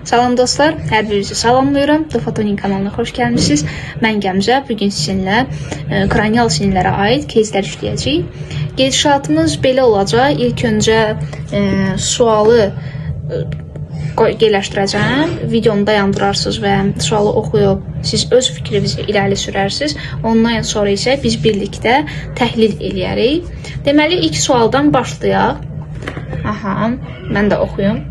Salam dostlar, hər birinizi salamlayıram. The Fotonin kanalına xoş gəlmisiniz. Mən Gəmzə. Bugün sizinlə kranial sinirlərə aid кейslər işləyəcəyik. Gedişatımız belə olacaq. İlk öncə sualı yerləşdirəcəm. Videonu dayandırarsınız və sualı oxuyub siz öz fikrinizi irəli sürərsiniz. Ondan sonra isə biz birlikdə təhlil eləyərik. Deməli, ilk sualdan başlayaq. Aha, mən də oxuyum.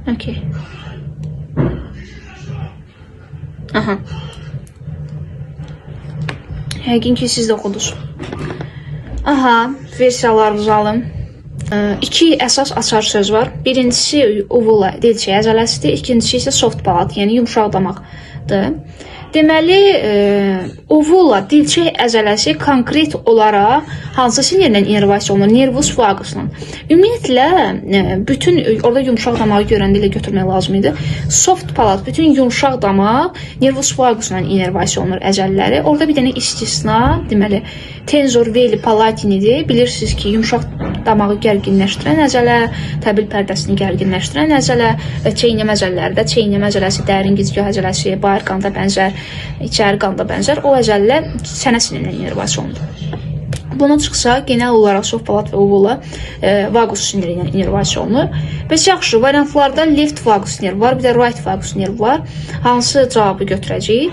Okey. Aha. Yəqin ki, siz də oxudunuz. Aha, versiyalarınızı alın. İki əsas açar söz var. Birincisi uvula dilçək əzələsidir, ikincisi isə soft palate, yəni yumşaq damaqdır. Deməli, uvula dilçək əzələsi konkret olaraq hansı sinirlə innervasiya olunur? Nervus vagusla. Ümumiyyətlə, bütün orada yumşaq damağı görəndə elə götürmək lazım idi. Soft palate, bütün yumşaq damaq nervus vagusla innervasiya olunur əzələləri. Orada bir dənə istisna, deməli, tensor veli palatinidir. Bilirsiniz ki, yumşaq damağı gərginləşdirən əzələ, təbil pərdəsini gərginləşdirən əzələ və çeynəmə əzələləri də, çeynəmə əzələsi, dərin gicgah əzələsi, bayır qanda bənzər, içəri qanda bənzər o əzələlər çənə sinirindən innervasiya olunur. Buna çıxsa, genel olaraq soft palate və uvula vagus siniri ilə innervasiya olunur. Bəs yaxşı, variantlarda left vagus nerv var, bir də right vagus nerv var. Hansı cavabı götürəcəyik?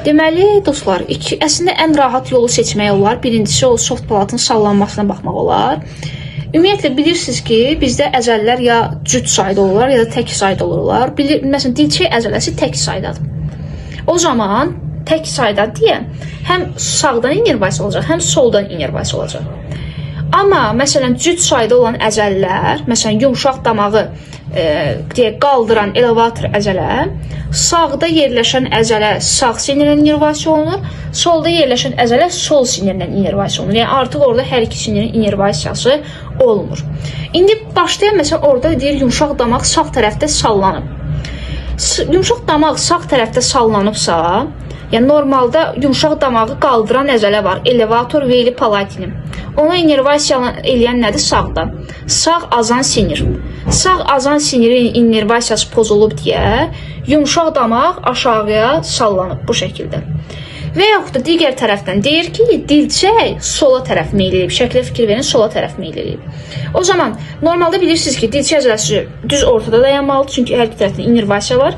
Deməli, dostlar, əslində ən rahat yolu seçmək olar. Birincisi o soft palatın sallanmasına baxmaq olar. Ümumiyyətlə bilirsiniz ki, bizdə əzələlər ya cüt sayda olurlar, ya da tək sayda olurlar. Məsələn, dilçək əzələsi tək saydadır. O zaman tək sayda deyə həm sağdan innervasiya olacaq, həm soldan innervasiya olacaq. Amma məsələn cüt sayda olan əzələlər, məsələn yumşaq damağı deyək qaldıran elevator əzələ, sağda yerləşən əzələ sağ sinirlə innervasiya olunur, solda yerləşən əzələ sol sinirlə innervasiya olunur. Yəni artıq orada hər iki sinirin innervasiyası olmur. İndi başlayaq, məsələn orada deyir yumşaq damaq sağ tərəfdə sallanıb. Yumşaq damaq sağ tərəfdə sallanıbsa, yəni normalda yumşaq damağı qaldıran əzələ var, elevator veli palatini. Ona innervasiya eləyən nədir? Sağda. Sağ azan sinir. Sağ azan sinirin innervasiyası pozulub deyə yumşaq damaq aşağıya sallanıb bu şəkildə. Və yaxud da digər tərəfdən deyir ki, dilçək sola tərəf meyl eləyib. Şəklə fikir verin, sola tərəf meyl eləyib. O zaman normalda bilirsiniz ki, dilçək əzələsi düz ortada dayanmalıdır, çünki hər iki tərəfdən innervasiya var.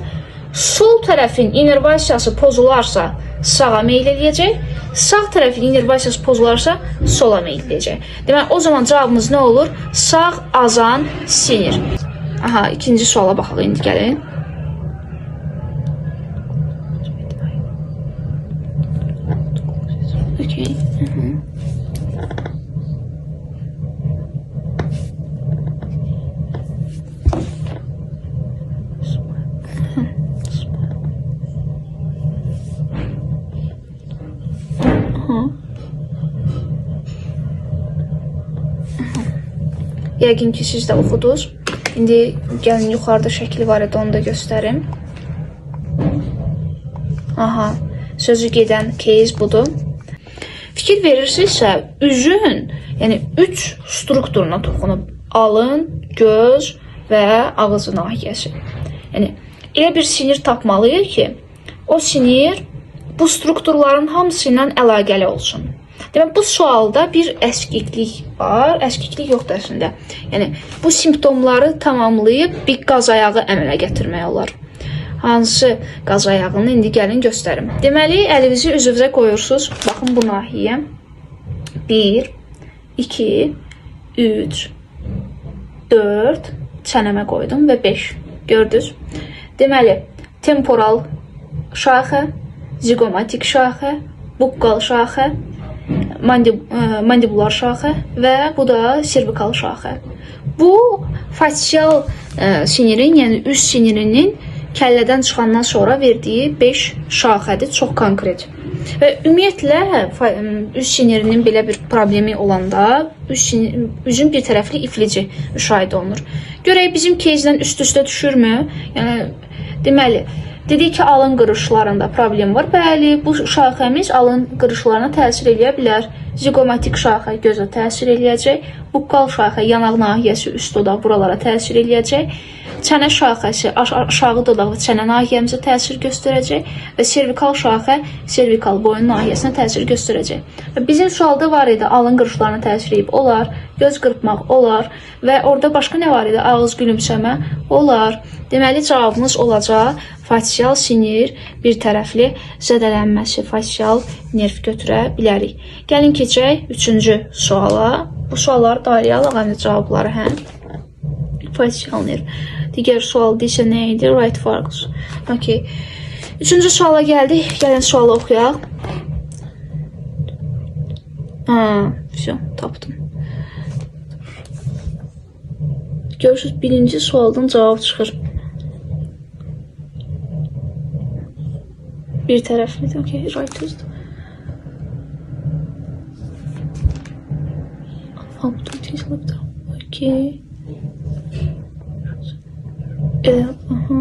Sol tərəfin innervasiyası pozularsa sağa meyl eləyəcək, sağ tərəfin innervasiyası pozularsa sola meyl eləyəcək. Deməli, o zaman cavabımız nə olur? Sağ azan sinir. Aha, ikinci suala baxaq indi gəlin. Okay. Yəqin ki, siz də oxudunuz. İndi gəlin yuxarıda şəkli var idi, onu da göstərim. Aha, sözü gedən case budur. Fikir verirsinizsə, üzün, yəni 3 strukturuna toxunub. Alın, göz və ağız nahiyəsi. Yəni elə bir sinir tapmalıyıq ki, o sinir bu strukturların hamısı ilə əlaqəli olsun. Demək, bu sualda bir əskiklik var. Əskiklik yoxdur əslində. Yəni bu simptomları tamamlayıb bir qaz ayağı əmələ gətirmək olar. Hansı qaz ayağını indi gəlin göstərim. Deməli, əlinizi üzünüzə qoyursunuz. Baxın bu nahiyə. 1, 2, 3, 4, çənəmə qoydum və 5. Gördünüz? Deməli, temporal şaxə, zigomatik şaxə, bukkal şaxə, mandibular şaxə və bu da servikal şaxə. Bu fasial sinirin, yəni üz sinirinin kəllədən çıxandan sonra verdiyi 5 şaxədir, çox konkret. Və ümumiyyətlə üz sinirinin belə bir problemi olanda üzün bir tərəfli iflici müşahidə olunur. Görək bizim кейslə üst-üstə düşürmü? Yəni deməli, dedik ki, alın qırışlarında problem var. Bəli, bu şaxəmiz alın qırışlarına təsir eləyə bilər. Zigomatik şaxə gözə təsir eləyəcək. Bukkal şaxə yanaq nahiyəsi, üst dodaq buralara təsir eləyəcək. Çənə şaxəsi aşağı dodaq və çənə nahiyəmizə təsir göstərəcək və servikal şaxə servikal boyun nahiyəsinə təsir göstərəcək. Və bizim sualda var idi alın qırışlarına təsir edib olar, göz qırpmaq olar və orada başqa nə var idi? Ağız gülümsəmə olar. Deməli cavabımız olacaq fasial sinir bir tərəfli zədələnməsi, fasial nerv götürə bilərik. Gəlin keçək 3-cü suala. Bu suallar dairəyə alaq həm də cavabları, hə? Fasial nerv. Digər sual isə nə idi? Right vagus. Okay. 3-cü suala gəldik. Gəlin sualı oxuyaq. Ha, vəsə, tapdım. Görürsünüz, birinci sualdan cavab çıxır. Bir tərəflidir. Okay, right düzdür. Okay. Aha.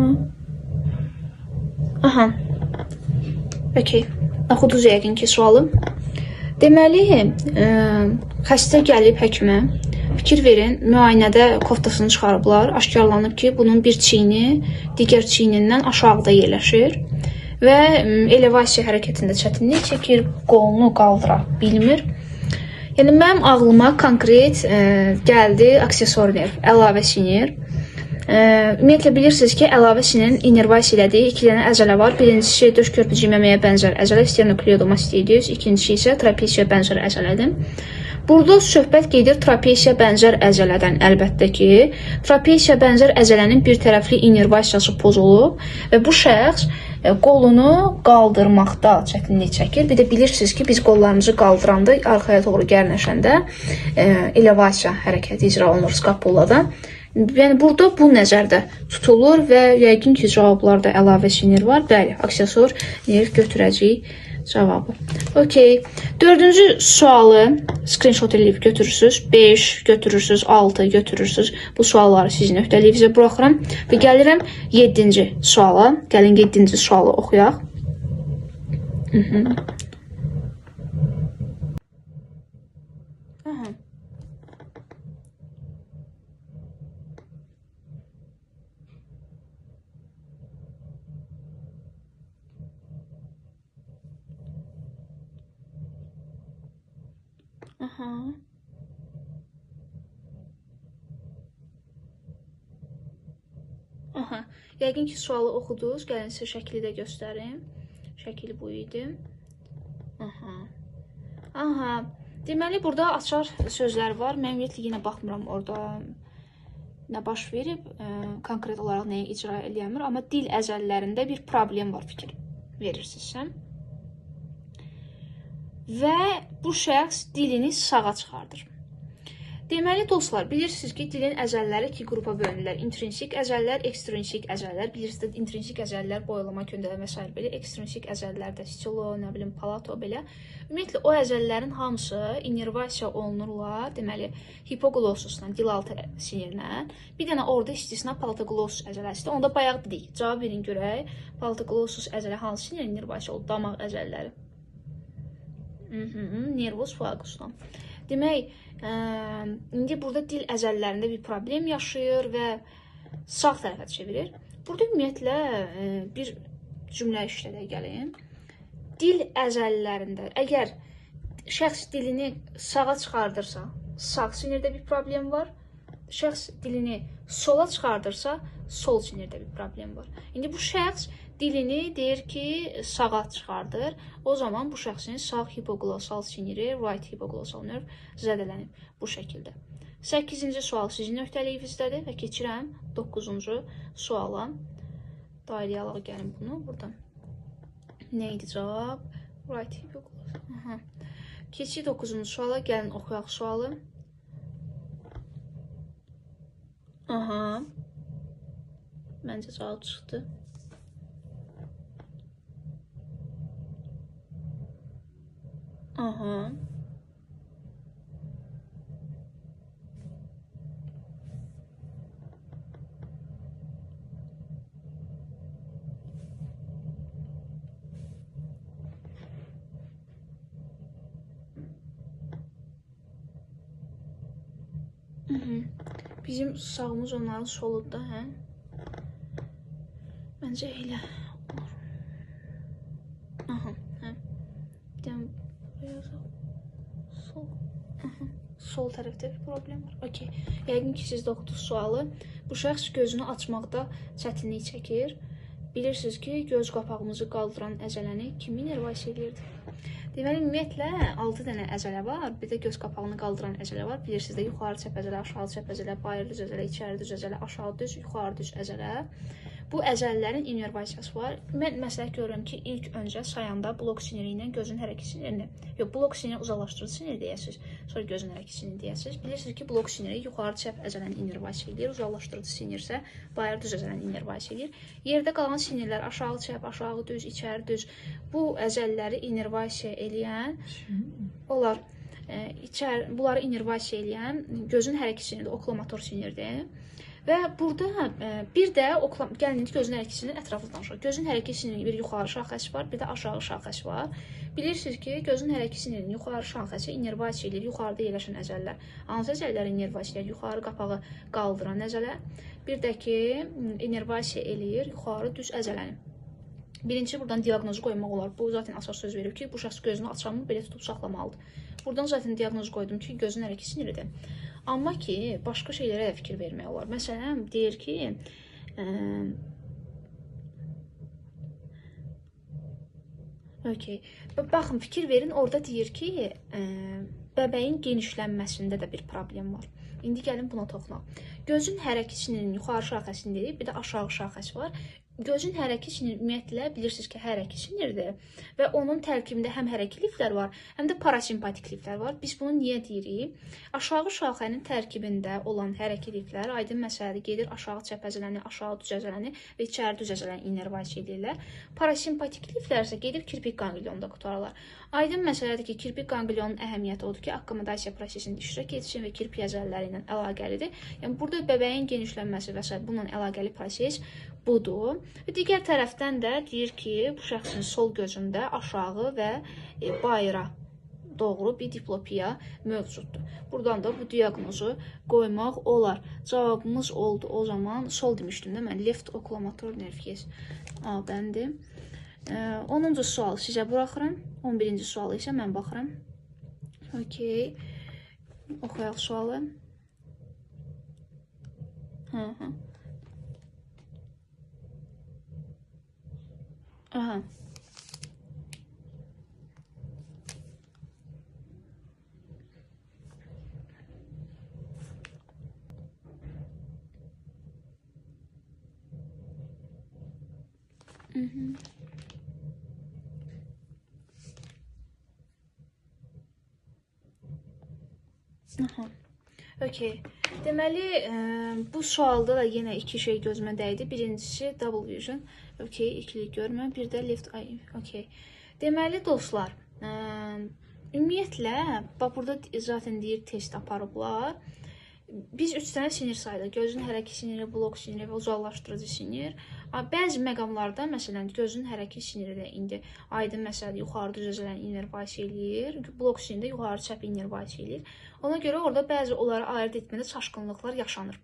Aha. Okay. Oxudunuz yəqin ki sualı. Deməli, xəstə gəlib həkimə. Fikir verin, müayinədə koftasını çıxarıblar. Aşkarlanıb ki, bunun bir çiyni digər çiynindən aşağıda yerləşir və elevasiya hərəkətində çətinlik çəkir, qolunu qaldıra bilmir. Yəni mənim ağlıma konkret gəldi aksesor nerv, əlavə sinir. Ümumiyyətlə bilirsiniz ki, əlavə sinirin innervasiya elədiyi iki dənə əzələ var. Birincisi döş körpücü məməyə bənzər əzələ, sternocleidomastoideus, ikincisi isə trapesiya bənzər əzələdir. Burada söhbət gedir trapesiya bənzər əzələdən əlbəttə ki, trapesiya bənzər əzələnin bir tərəfli innervasiyası pozulub və bu şəxs qolunu qaldırmaqda çətinlik çəkir. Bir də bilirsiniz ki, biz qollarımızı qaldıranda, arxaya doğru gərnəşəndə elevasiya hərəkəti icra olunur skapuladan. Yəni burada bu nəzərdə tutulur və yəqin ki, cavablarda əlavə sinir var. Bəli, aksesor nerv götürəcəyik cavabı. Okey. 4-cü sualı screenshot eləyib götürürsünüz. 5 götürürsünüz, 6 götürürsünüz. Bu sualları sizin öhdəliyinizə buraxıram və gəlirəm 7-ci suala. Gəlin 7-ci sualı oxuyaq. Aha. Aha. Aha. Yəqin ki, sualı oxudunuz. Gəlin sizə şəkli də göstərim. Şəkil bu idi. Aha. Aha. Deməli, burada açar sözlər var. Mən ümumiyyətlə yenə baxmıram orada nə baş verib, konkret olaraq nəyi icra eləyəmir. Amma dil əzəllərində bir problem var fikir verirsinizsə. Və bu şəxs dilini sağa çıxardır. Deməli dostlar, bilirsiniz ki, dilin əzəlləri iki qrupa bölünürlər. İntrinsik əzəllər, ekstrinsik əzəllər. Bilirsiniz də, intrinsik əzəllər boylama, köndələnmə və sair belə. Ekstrinsik əzəllər də stilo, nə bilim, palato belə. Ümumiyyətlə o əzəllərin hamısı innervasiya olunurlar. Deməli, hipoglossusla, dilaltı sinirlə. Bir dənə orada istisna palatoglossus əzələsidir. Onda bayaq dedik. Cavab verin görək. Palatoglossus əzələ hansı sinir innervasiya olur? Damaq əzəlləri. Nervus vagusla. Demək, indi burada dil əzəllərində bir problem yaşayır və sağ tərəfə çevirir. Burada ümumiyyətlə bir cümlə işlədək gəlin. Dil əzəllərində əgər şəxs dilini sağa çıxardırsa, sağ sinirdə bir problem var. Şəxs dilini sola çıxardırsa, sol sinirdə bir problem var. İndi bu şəxs dilini deyir ki, sağa çıxardır. O zaman bu şəxsin sağ hipoglossal siniri, right hipoglossal nerv zədələnib bu şəkildə. 8-ci sual sizin öhdəliyinizdədir və keçirəm 9-cu suala. Dairəyə alaq gəlin bunu buradan. Nə idi cavab? Right hipoglossal. Aha. Keçik 9-cu suala. Gəlin oxuyaq sualı. Aha. Məncə cavab çıxdı. Aha. Hı -hı. Bizim sağımız onların soludur da, hə? Məncə elə olur. Aha, hə. Bir dənə buraya yazaq. Sol. Aha. Sol tərəfdə bir problem var. Okey. Yəqin ki, siz də oxudunuz sualı. Bu şəxs gözünü açmaqda çətinlik çəkir. Bilirsiniz ki, göz qapağımızı qaldıran əzələni kim innervasiya eləyirdi? Deməli, ümumiyyətlə 6 dənə əzələ var. Bir də göz qapağını qaldıran əzələ var. Bilirsiniz də, yuxarı çəp əzələ, aşağı çəp əzələ, bayır düz əzələ, içəri düz əzələ, aşağı düz, yuxarı düz əzələ. Bu əzələlərin innervasiyası var. Mən məsləhət görürəm ki, ilk öncə sayanda blok siniri ilə gözün hərəki sinirini, yox, blok siniri uzaqlaşdırıcı sinir deyəsiniz, sonra gözün hərəki siniri deyəsiniz. Bilirsiniz ki, blok siniri yuxarı çəp əzələni innervasiya eləyir, uzaqlaşdırıcı sinir isə bayır düz əzələni innervasiya eləyir. Yerdə qalan sinirlər aşağı çəp, aşağı düz, içəri düz, bu əzələləri innervasiya eləyən onlar bunları innervasiya eləyən gözün hərəki siniridir, okulomotor sinirdir. Və burada bir də gəlin indi gözün hərəki sinirinin ətraflı danışaq. Gözün hərəki sinirinin bir yuxarı şaxəsi var, bir də aşağı şaxəsi var. Bilirsiniz ki, gözün hərəki sinirinin yuxarı şaxəsi innervasiya eləyir yuxarıda yerləşən əzələlər. Hansı əzələlər innervasiya eləyir? Yuxarı qapağı qaldıran əzələ. Bir də ki, innervasiya eləyir yuxarı düz əzələni. Birinci, buradan diaqnozu qoymaq olar. Bu zaten əsas söz verib ki, bu şəxs gözünü açanmı belə tutub saxlamalıdır. Buradan zaten diaqnoz qoydum ki, gözün hərəki siniridir. Amma ki, başqa şeylərə də fikir vermək olar. Məsələn, deyir ki, okey. Baxın, fikir verin, orada deyir ki, bəbəyin genişlənməsində də bir problem var. İndi gəlin buna toxunaq. Gözün hərəki sinirinin yuxarı şaxəsini dedik, bir də aşağı şaxəsi var. Gözün hərəki siniri ümumiyyətlə bilirsiniz ki, hərəki sinirdir və onun tərkibində həm hərəki liflər var, həm də parasimpatik liflər var. Biz bunu niyə deyirik? Aşağı şaxənin tərkibində olan hərəki liflər aydın məsələdir, gedir aşağı çəp əzələni, aşağı düz əzələni və içəri düz əzələni innervasiya edirlər. Parasimpatik liflər isə gedib kirpik qanqlionunda qurtarırlar. Aydın məsələdir ki, kirpik qanqlionun əhəmiyyəti odur ki, akkomodasiya prosesində iştirak etsin və kirpik əzələləri ilə əlaqəlidir. Yəni burada bəbəyin genişlənməsi və s. bununla əlaqəli proses budur. Və digər tərəfdən də deyir ki, bu şəxsin sol gözündə aşağı və bayıra doğru bir diplopiya mövcuddur. Buradan da bu diaqnozu qoymaq olar. Cavabımız oldu o zaman. Sol demişdim də mən. Left okulomotor nerv, yes. A bəndi. 10-cu sual sizə buraxıram. 11-ci sualı isə mən baxıram. Okey. Oxuyaq sualı. Hı. Aha. Hı. Aha. Okey. Deməli, bu sualda da yenə iki şey gözümə dəydi. Birincisi double vision. Okey, ikili görmə. Bir də left eye. Okey. Deməli, dostlar, ümumiyyətlə, bax burada zaten deyir test aparıblar. Biz 3 dənə sinir saydıq. Gözün hərəki siniri, blok siniri və uzaqlaşdırıcı sinir. Bəzi məqamlarda, məsələn, gözün hərəki siniri də indi aydın məsələdir, yuxarı düz əzələni innervasiya eləyir. Blok siniri də yuxarı çəp innervasiya eləyir. Ona görə orada bəzi onları ayırt etmədə çaşqınlıqlar yaşanır.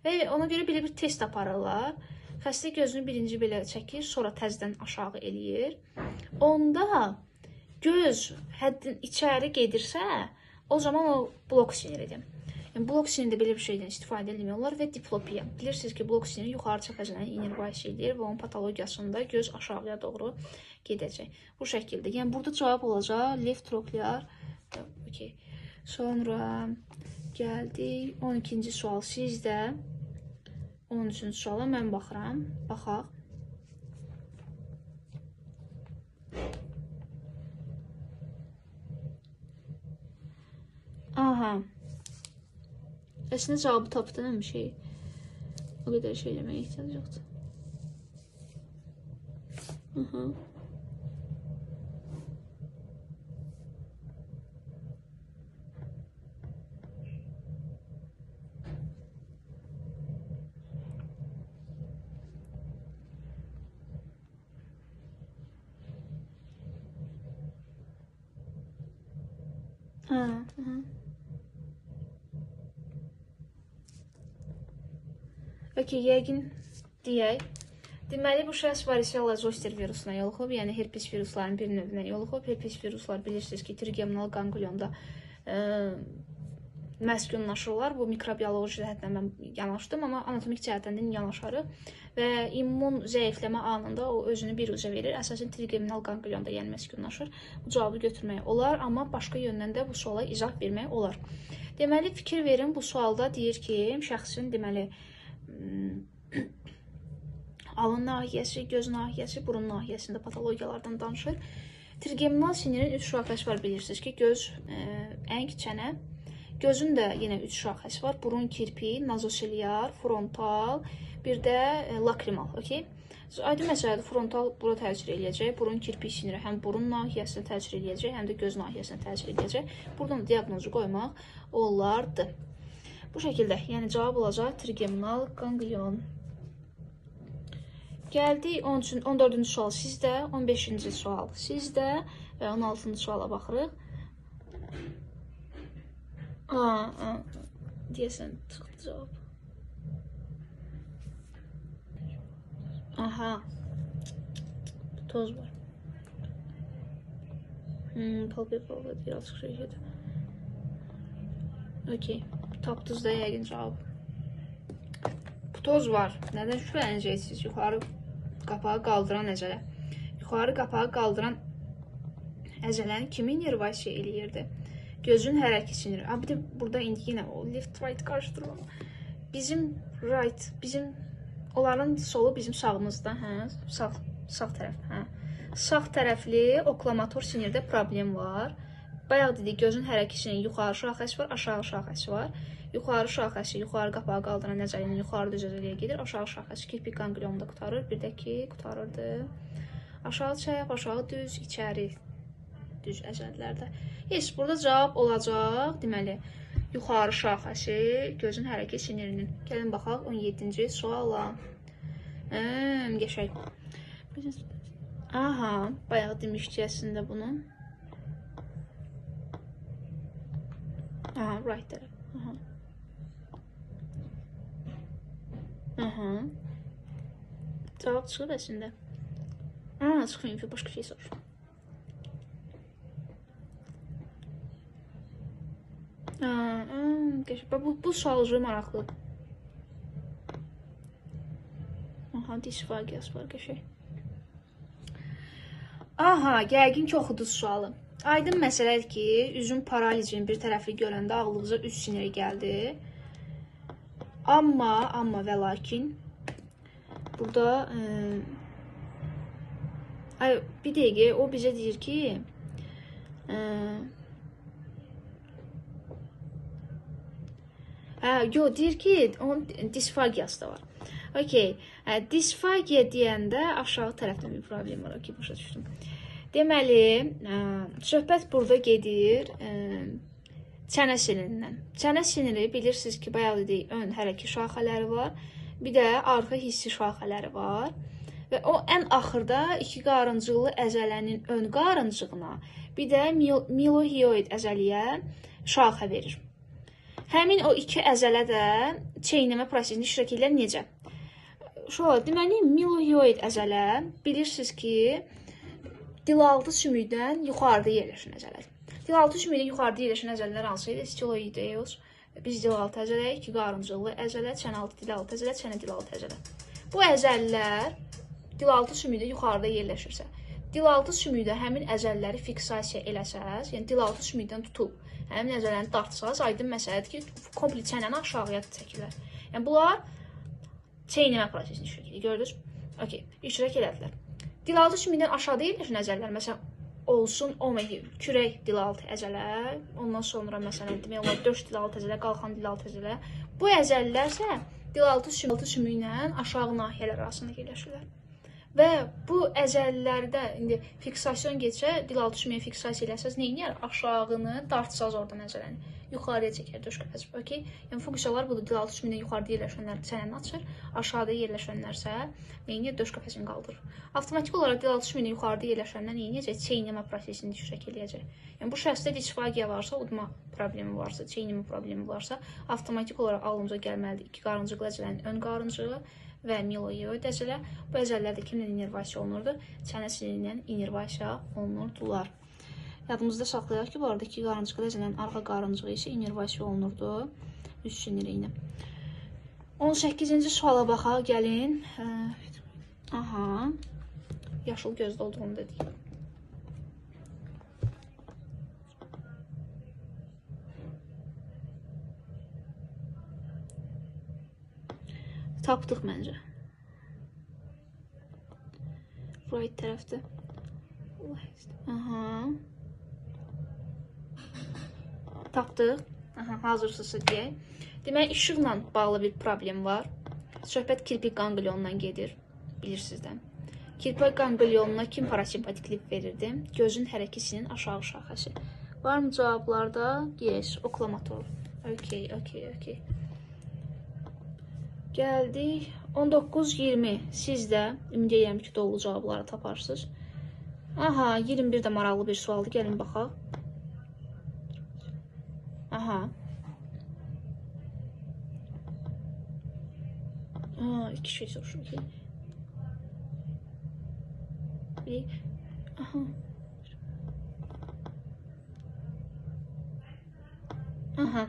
Və ona görə belə bir test aparırlar. Xəstə gözünü birinci belə çəkir, sonra təzədən aşağı eləyir. Onda göz həddin içəri gedirsə, o zaman o blok siniridir. Yəni, blok sinirində belə bir şeydən istifadə etmək olar və diplopiya. Bilirsiniz ki, blok siniri yuxarı çəp əzələni innervasiya eləyir və onun patologiyasında göz aşağıya doğru gedəcək. Bu şəkildə. Yəni, burada cavab olacaq left trochlear. Okay. Sonra gəldik. 12-ci sual sizdə. 13-cü suala mən baxıram. Baxaq. Aha. Əslində cavabı tapdım bir şey. O qədər şey eləməyə ehtiyac yoxdur. Aha. Hə, hı. Okey, yəqin deyək. Deməli, bu şəxs varicella zoster virusuna yoluxub, yəni herpes virusların bir növünə yoluxub. Herpes viruslar bilirsiniz ki, trigeminal qanqlionda məskunlaşırlar. Bu mikrobioloji cəhətdən mən yanaşdım, amma anatomik cəhətdən də yanaşarıq. Və immun zəifləmə anında o özünü biruzə verir. Əsasən trigeminal qanqlionda, yəni məskunlaşır. Bu cavabı götürmək olar, amma başqa yöndən də bu suala izah vermək olar. Deməli, fikir verin, bu sualda deyir ki, şəxsin deməli alın nahiyyəsi, göz nahiyyəsi, burun nahiyyəsində patologiyalardan danışır. Trigeminal sinirin 3 şaxəsi var, bilirsiniz ki, göz, əng, çənə. Gözün də yenə 3 şaxəsi var. Burun kirpi, nazosiliar, frontal, bir də lakrimal, okey? Aydın məsələdir, frontal bura təsir eləyəcək, burun kirpi siniri həm burun nahiyyəsinə təsir eləyəcək, həm də göz nahiyyəsinə təsir eləyəcək. Buradan diaqnozu qoymaq olardı. Bu şəkildə, yəni cavab olacaq trigeminal qanqlion. Gəldik 14-cü sual sizdə, 15-ci sual sizdə və 16-cı suala baxırıq. Deyəsən çıxdı cavab. Aha, toz var. Palpebral deyir, açıq şeydir. Okey, tapdınız da yəqin cavab. Toz var. Nədən şübhələnəcəksiniz? Yuxarı qapağı qaldıran əzələ. Yuxarı qapağı qaldıran əzələni kimin innervasiya eləyirdi? Gözün hərəki siniri. Bir də burada indi yenə o left right qarışdırıram. Bizim right, bizim onların solu bizim sağımızda, hə, sağ tərəf, hə. Sağ tərəfli oklamotor sinirdə problem var. Bayaq dedik, gözün hərəki sinirinin yuxarı şaxəsi var, aşağı şaxəsi var. Yuxarı şaxəsi yuxarı qapağı qaldıran əzələnin yuxarı düz əzələyə gedir. Aşağı şaxəsi kirpik qanqlionunda qurtarır. Bir də ki, qurtarırdı. Aşağı çəp, aşağı düz, içəri düz əzələlərdə. Heç, burada cavab olacaq. Deməli, yuxarı şaxəsi gözün hərəki sinirinin. Gəlin baxaq 17-ci suala. Qəşəng. Aha, bayaq demişdik əslində bunu. Aha, right tərəf. Aha. Aha. Cavab çıxıb əslində. Çıxmayıb, başqa şey soruşum. Bu sual maraqlı. Aha, disfagiyası var qəşəng. Aha, yəqin ki, oxudunuz sualı. Aydın məsələdir ki, üzün paralizini bir tərəfli görəndə ağlınıza üz siniri gəldi. Amma və lakin burada bir dəqiqə o bizə deyir ki yox, deyir ki, onun disfagiyası da var. Okey, disfagiya deyəndə aşağı tərəfdən bir problem var. Okey, başa düşdüm. Deməli, söhbət burada gedir çənə sinirindən. Çənə siniri bilirsiniz ki, bayaq dedik, ön hərəki şaxələri var, bir də arxa hissi şaxələri var. Və o ən axırda iki qarıncıqlı əzələnin ön qarıncığına, bir də milohioid əzələyə şaxə verir. Həmin o iki əzələ də çeynəmə prosesində iştirak edirlər necə? Şöyle, deməli, milohioid əzələ bilirsiniz ki, dilaltı sümükdən yuxarıda yerləşən əzələdir. Dilaltı sümükdən yuxarıda yerləşən əzələlər hansı idi? Stiloideus, biz dilaltı əzələ, iki qarıncıqlı əzələ, çənəaltı dilaltı əzələ, çənə dilaltı əzələ. Bu əzələlər dilaltı sümükdə yuxarıda yerləşirsə, dilaltı sümükdə həmin əzələləri fiksasiya eləsəz, yəni dilaltı sümükdən tutub həmin əzələni dartsaz, aydın məsələdir ki, komple çənəni aşağıya çəkirlər. Yəni bunlar çeynəmə prosesini iştirak edir, gördünüz? Okey, iştirak elədilər. Dilaltı sümükdən aşağıda yerləşən əzələlər, məsələn, olsun kürək dilaltı əzələ, ondan sonra məsələn, demək olar döş dilaltı əzələ, qalxan dilaltı əzələ. Bu əzələlər isə dilaltı sümüklə aşağı nahiyələr arasında yerləşirlər. Və bu əzələlərdə indi fiksasiyon getsə, dilaltı sümüyə fiksasiya eləsəz nə edər? Aşağını dartsaz oradan əzələni. Yuxarıya çəkər döş qəfəsi. Okay? Yəni funksiyalar budur. Dilaltı sümüyündən yuxarıda yerləşənlər çənəni açır, aşağıda yerləşənlərsə nə edir? Döş qəfəsini qaldırır. Avtomatik olaraq dilaltı sümüyündən yuxarıda yerləşənlər nə edəcək? Çeynəmə prosesini iştirak eləyəcək. Yəni bu şəxsdə disfagiya varsa, udma problemi varsa, çeynəmə problemi varsa, avtomatik olaraq ağlımıza gəlməlidir. İki qarıncıqlı əzələnin ön qarıncığı və miloyoid əzələ. Bu əzələlər də kimlə innervasiya olunurdu? Çənə siniri ilə innervasiya olunurdular. Yadımızda saxlayaq ki, bu arada iki qarıncıqlı əzələnin arxa qarıncığı isə innervasiya olunurdu üst siniri ilə. 18-ci suala baxaq, gəlin. Aha, yaşıl gözdə olduğunu da deyim. Tapdıq məncə. Right tərəfdə. Aha. Tapdıq. Aha, hazırsınızsa deyək. Deməli, işıqla bağlı bir problem var. Söhbət kirpik qanqlionundan gedir. Bilirsiniz də. Kirpik qanqlionuna kim parasimpatik lif verirdi? Gözün hərəkisinin aşağı şaxəsi. Varmı cavablarda? Yes, oklamotor. Okay, okay, okay. Gəldik. 19-20. Siz də ümid edirəm ki, dolu cavabları taparsınız. Aha, 21 də maraqlı bir sualdır. Gəlin baxaq. Aha. Aa, iki şey soruşur ki. Bir, aha. Aha.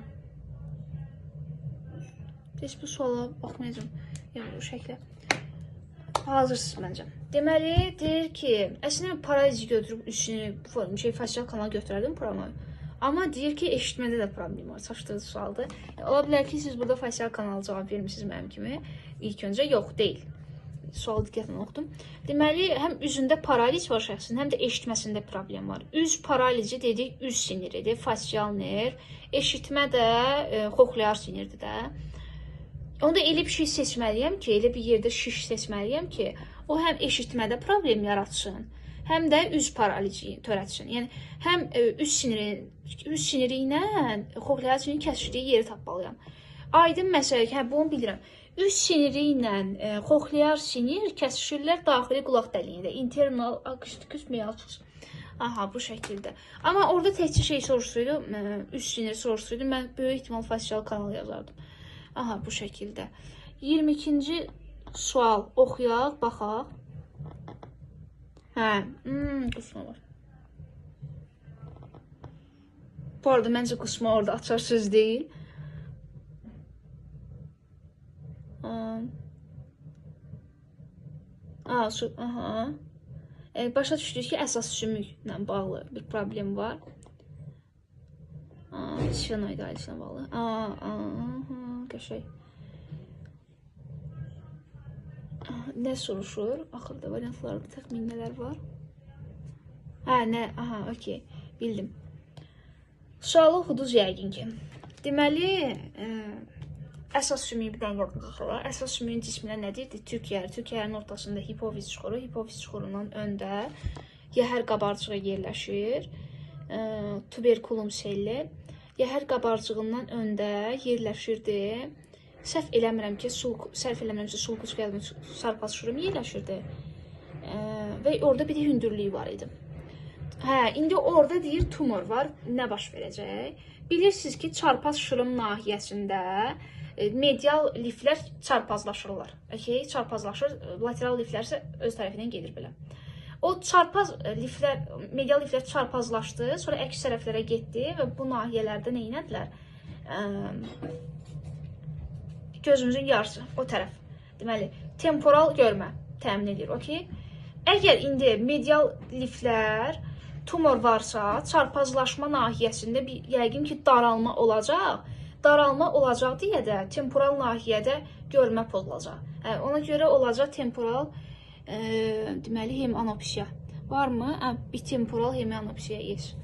Heç bu suala baxmayacağam. Yəni bu şəklə. Hazırsınız məncə. Deməli, deyir ki, əslində paralizi götürüb üstünü, bu şey fasial kanal götürərdim promoyu. Amma deyir ki, eşitmədə də problem var. Çaşdırıcı sualdır. Yəni, ola bilər ki, siz burada fasial kanal cavab vermişsiniz mənim kimi. İlk öncə yox, deyil. Sualı diqqətlə oxudum. Deməli, həm üzündə paraliz var şəxsin, həm də eşitməsində problem var. Üz paralizi dedik, üz siniridir, fasial nerv. Eşitmə də xoxlear sinirdir də. Onda elə bir şey seçməliyəm ki, elə bir yerdə şiş seçməliyəm ki, o həm eşitmədə problem yaratsın, həm də üz paralizi törətsin. Yəni həm üz siniri ilə xoxlear sinirin kəsişdiyi yeri tapmalıyam. Aydın məsələ ki, hə, bunu bilirəm. Üz siniri ilə xoxlear sinir kəsişirlər daxili qulaq dəliyində. Internal acousticus meatus. Aha, bu şəkildə. Amma orada təkcə şey soruşsaydı, üz siniri soruşsaydı, mən böyük ehtimal fasial kanal yazardım. Aha, bu şəkildə. 22-ci sual oxuyaq, baxaq. Hə, qusma var. Bu arada məncə qusma orada açar söz deyil. Aha. Başa düşdük ki, əsas sümüklə bağlı bir problem var. Sfenoid ailəsinə bağlı. Aha, qəşəng. Nə soruşur? Axırda variantlarda təxmin nələr var? Hə, nə? Aha, okey. Bildim. Sualı oxuduz yəqin ki. Deməli, əsas sümüyü bir dənə yadınızda. Əsas sümüyün cisminə nə deyirdi? Türk yeri. Türk yerinin ortasında hipofiz çuxuru. Hipofiz çuxurundan öndə yəhər qabarcığı yerləşir. Tuberkulum selli. Yəhər qabarcığından öndə yerləşirdi. Səhv eləmirəm ki, sulcus sarpaz şurum yerləşirdi. Və orada bir də hündürlük var idi. Hə, indi orada deyir tumor var. Nə baş verəcək? Bilirsiniz ki, çarpaz şırım nahiyəsində medial liflər çarpazlaşırlar. Okay, çarpazlaşır, lateral liflər isə öz tərəfindən gedir belə. O çarpaz liflər, medial liflər çarpazlaşdı, sonra əks tərəflərə getdi və bu nahiyələrdə nə etdilər? Gözümüzün yarısı o tərəf. Deməli, temporal görmə təmin edir, okey? Əgər indi medial liflər tumor varsa, çarpazlaşma nahiyəsində bir yəqin ki, daralma olacaq. Daralma olacaq deyə də temporal nahiyədə görmə pozulacaq. Ona görə olacaq temporal deməli hemianopsiya. Varmı? Bir temporal hemianopsiya, yes.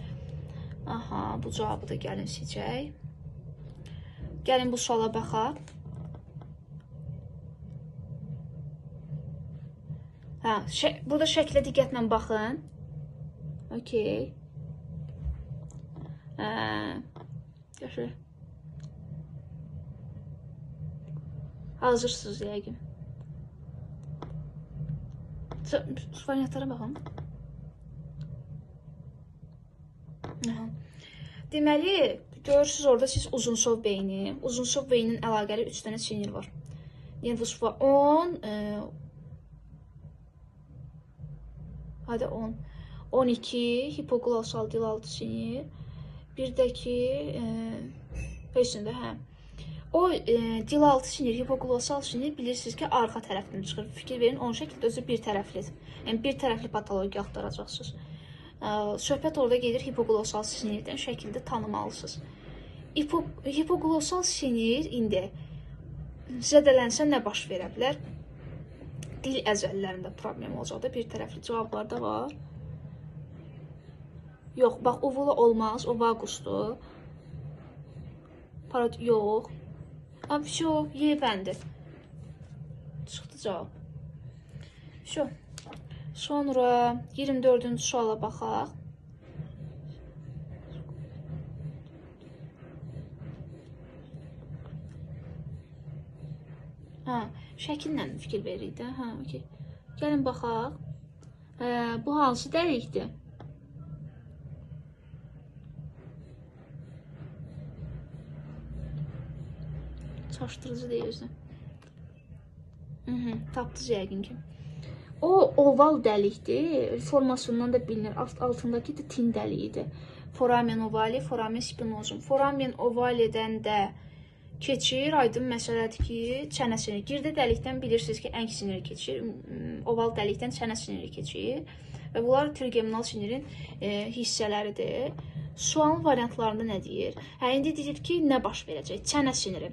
Aha, bu cavabı da gəlin seçək. Gəlin bu suala baxaq. Hə, burada şəklə diqqətlə baxın. Okey. Hə. Yaxşı. Hazırsınız yəqin. Variantlara baxın. Aha. Deməli, görürsünüz orada siz uzunsov beyni. Uzunsov beynin əlaqəli 3 dənə sinir var. Nervus 10, hadi 10, 12, hipoglossal dilaltı sinir. Bir də ki, peşində, hə. O dilaltı sinir, hipoglossal sinir bilirsiniz ki, arxa tərəfdən çıxır. Fikir verin, onun şəkildə özü bir tərəflidir. Yəni bir tərəfli patologiya axtaracaqsınız. Söhbət orada gedir hipoglossal sinirdən, şəkildə tanımalısınız. Hipoglossal sinir indi zədələnsə nə baş verə bilər? Dil əzələlərində problem olacaq da, bir tərəfli cavablar da var. Yox, bax, uvula olmaz, o vagusdur. Parad yox. A, vəsyo, Y bəndi. Çıxdı cavab. Vəsyo. Sonra 24-cü suala baxaq. Hə, şəkillə fikir veririk də. Hə, okey. Gəlin baxaq. Bu hansı dəlikdir? Çaşdırıcı deyil özünə. Tapdınız yəqin ki. O oval dəlikdir. Formasından da bilinir. Altındakı da tin dəliyidir. Foramen ovali, foramen spinosum. Foramen ovalidən də keçir. Aydın məsələdir ki, çənə siniri. Girdə dəlikdən bilirsiniz ki, əng siniri keçir. Oval dəlikdən çənə siniri keçir. Və bunlar trigeminal sinirin hissələridir. Sualın variantlarında nə deyir? Hə, indi deyir ki, nə baş verəcək? Çənə siniri.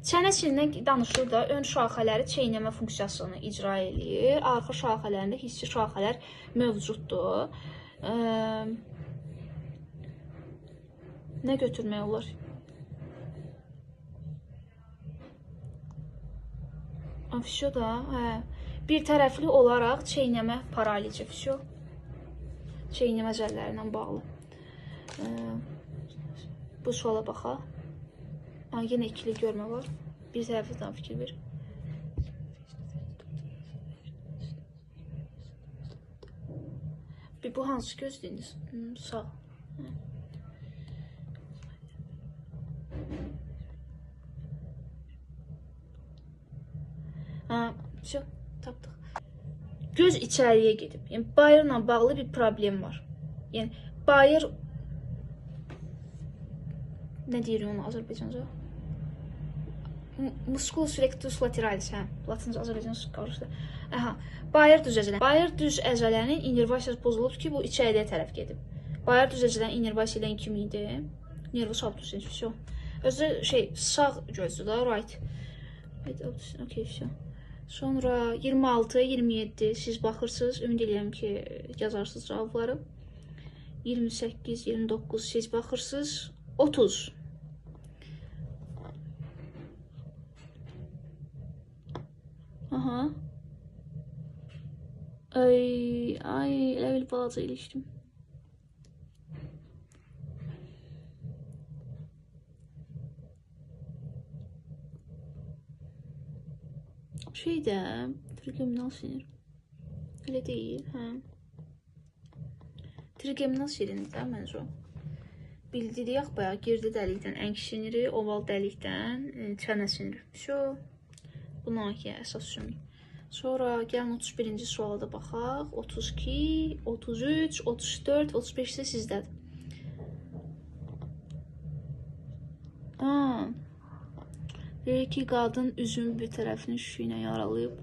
Çənə sinirindən danışır da, ön şaxələri çeynəmə funksiyasını icra eləyir. Arxa şaxələrində hissi şaxələr mövcuddur. Nə götürmək olar? Vəsyo da, hə. Bir tərəfli olaraq çeynəmə paralizi, vəsyo. Çeynəmə əzələləri ilə bağlı. Bu suala baxaq. Ha, yenə ikili görmə var. Bir tərəflidən fikir ver. Bir, bu hansı gözdüyünüz? Sağ. Ha, vəsyo, tapdıq. Göz içəriyə gedib. Yəni, bayırla bağlı bir problem var. Yəni, bayır... Nə deyirik onu Azərbaycanca? Musculus rectus lateralis, hə. Latınca Azərbaycanca qarışdı. Aha, bayır düz əzələ. Bayır düz əzələnin innervasiyası pozulub ki, bu içəriyə tərəf gedib. Bayır düz əzələnin innervasiya eləyən kim idi? Nervus abducens, vəsyo. Özü şey, sağ gözdür da, right. Right abducens, okey, vəsyo. Sonra 26, 27 siz baxırsınız. Ümid eləyirəm ki, yazarsınız cavabları. 28, 29 siz baxırsınız. 30. Aha. Ay, ay, elə bil balaca ilişdim. Şey də, trigeminal sinir. Elə deyil, hə. Trigeminal sinirdir də məncə o. Bildirik bayaq, girdi dəlikdən əng siniri, oval dəlikdən çənə siniri. Vəsyo. Bu nahiyə əsas sümük. Sonra gəlin 31-ci suala da baxaq. 32, 33, 34, 35 isə sizdədir. Ha. Deyir ki, qadın üzün bir tərəfini şüşü ilə yaralayıb.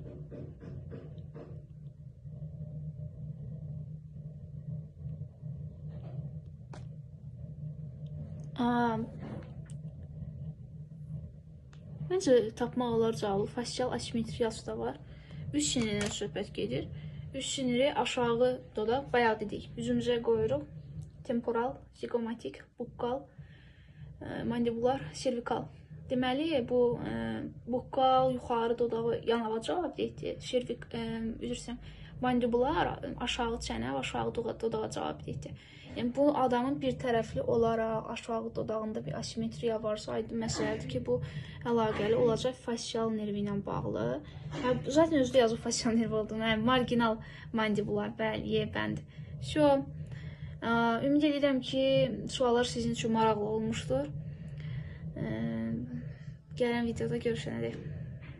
Məncə tapmaq olar cavabı. Fasial asimetriyası da var. Üz sinirindən söhbət gedir. Üz siniri aşağı dodaq, bayaq dedik. Üzümüzə qoyuruq. Temporal, zigomatik, bukkal, mandibular, servikal. Deməli, bu bukkal yuxarı dodağı yanağa cavabdehdir. Servik, üzr istəyirəm, mandibular aşağı çənə və aşağı dodağa cavabdehdir. Yəni bu adamın bir tərəfli olaraq aşağı dodağında bir asimetriya varsa, aydın məsələdir ki, bu əlaqəli olacaq fasial nervi ilə bağlı. Hə, zaten özü də yazıb fasial nervi olduğunu. Hə, marginal mandibular, bəli, Y bəndi. Vso. Ümid edirəm ki, suallar sizin üçün maraqlı olmuşdur. Gələn videoda görüşənədək.